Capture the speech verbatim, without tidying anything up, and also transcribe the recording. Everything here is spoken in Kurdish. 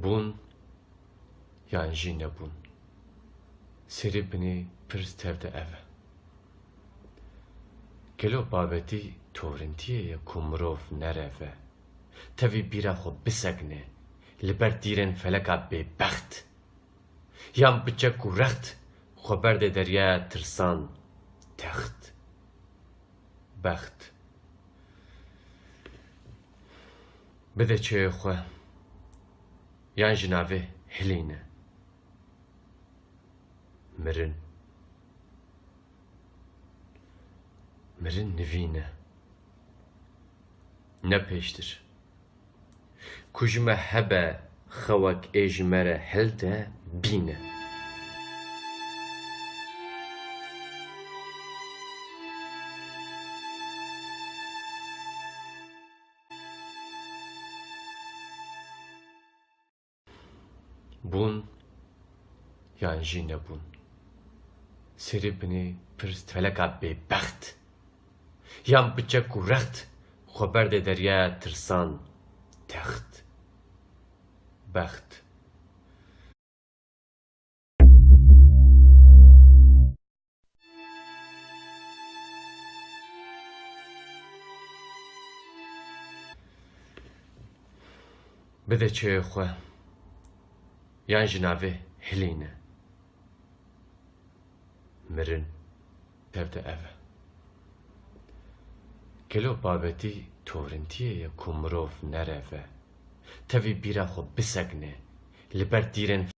Bûn yan jî nebûn. Serê binê pirs tev de ev e. Gelo babetî torintiyê ye ku mirov nereve? Tevî bîra xwe bisekne li ber tîrên feleka bêbext. Yan bi çek û rext xwe berde deryaya tirsan text. Bext. Bide çeyê xwe, yan ji navê hilîne. Mirin. Mirin nivîn e. Ne pêştir. Ku ji me hebe xewek ê ji me re hilde bîne. Bûn yan jî nebûn. Serê binê pirs feleka bêbext. Yan bi çek û rext xwe berde deryaya tirsan text. Bext. Bide çeyê xwe, yan ji navê hilîne. Mirin tev de ev e. Gelo babetî torintiyê ye ku mirov nereve? Tevî bîra xwe bisekne li ber tîrên